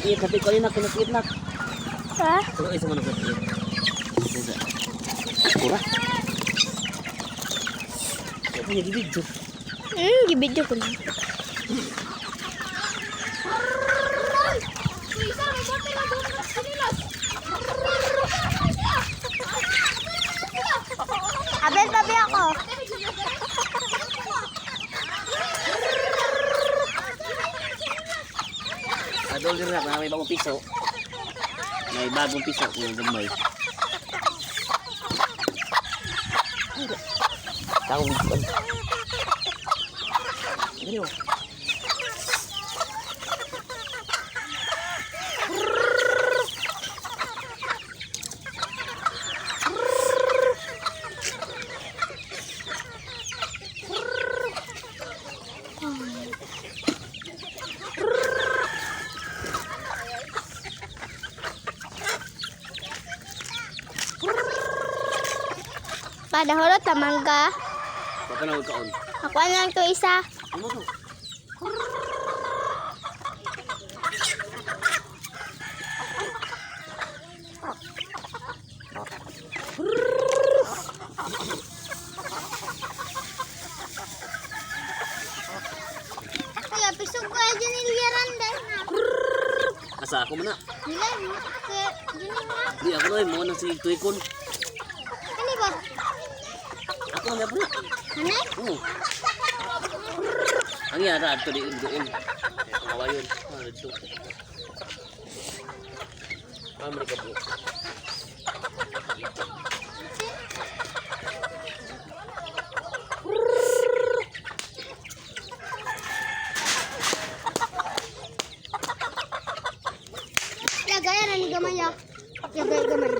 Iya, tapi ko na kinakit na. Ha? Pero isa man ang iya. Isa. Kura. Kaya niya gibidyo. Gibidyo ko lang. Abel, babi ako. Adol din na may bagong piso. May bagong piso ng gamay. Tawag ko. Dali oh. Padaholo, tamangga. Papanawag kaon. Ako na lang to isa. Ano to? Kaya pisog ko ay dyan nilyaran dahil na. Asa ako man na. Nila, kaya dyan na. Di ako na mo na si tuikon. Ano ba? Ako na po na. Ano? Oo. Ang yara adto di doon. Eh, pangawayon. Ah, dito. Ah, ka po. Lagay na ni gamay ah. Lagay gamay.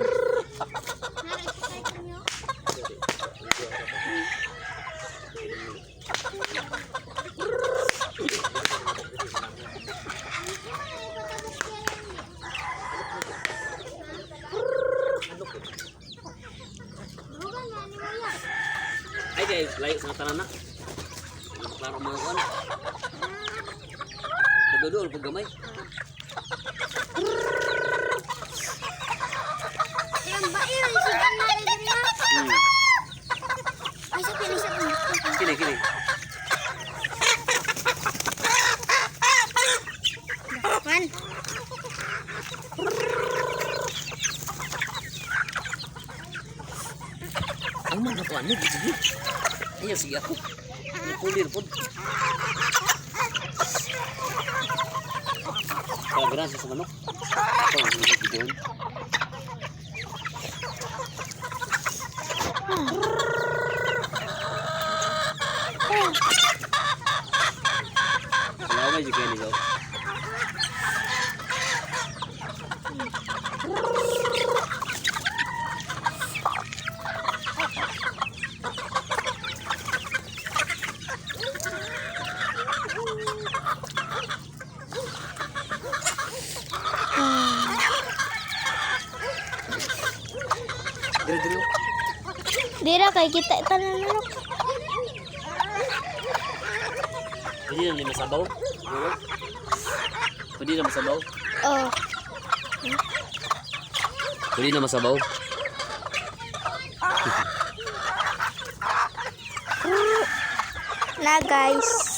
Ay, guys, layo sa tanan na. Klaro mga kuan. Nagdudol pag gamay. Ang bail, sudan na rin na. Ay, sa pilis ako. Kini, kini. Man. Ang mga kuan ni sige. Ay, sige ako. Nikulir po. Kaya sa manok. Ito, ang video. Wala may jikay ni Joe. Dire dire. Dira kay kita tanan manok. Pwede na ni masabaw. Pwede na masabaw. Oh. Pwede na masabaw. Na guys.